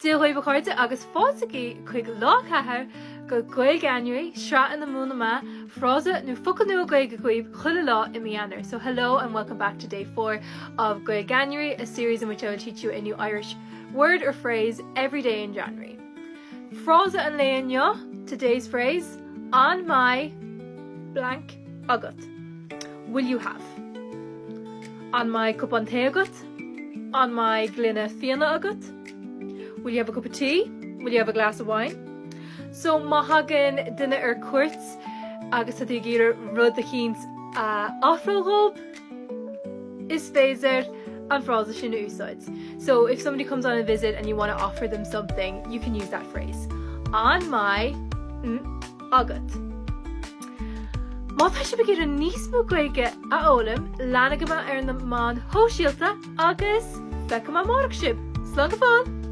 Dia dhaoibh a chairde agus fáilte chuig lá 4 de Gaeilgeanuary, sraith ina múinfidh mé frása nó focal nua Gaeilge dhaoibh chuile lá i mí Eanáir. So hello and welcome back to day 4 of Gaeilgeanuary, a series in which I will teach you a new Irish word or phrase every day in January. Frása an lae inniu, today's phrase, An mbeidh blank agat? Will you have? An mbeidh cupán tae agat? An mbeidh gloine fíona agat? Will you have a cup of tea? Will you have a glass of wine? So má thagann duine ar cuairt agus tá tú ag iarraidh rud eicínt a ofráil dhóibh, is féidir an frása sin a úsáid. So if somebody comes on a visit and you want to offer them something, you can use that phrase. An mbeidh agat. Má tá sibh ag iarraidh níos mó Gaeilge a fhoghlaim, leanaigí mé ar na meáin shóisialta agus feicfidh mé amárach sibh. Slán go fóill!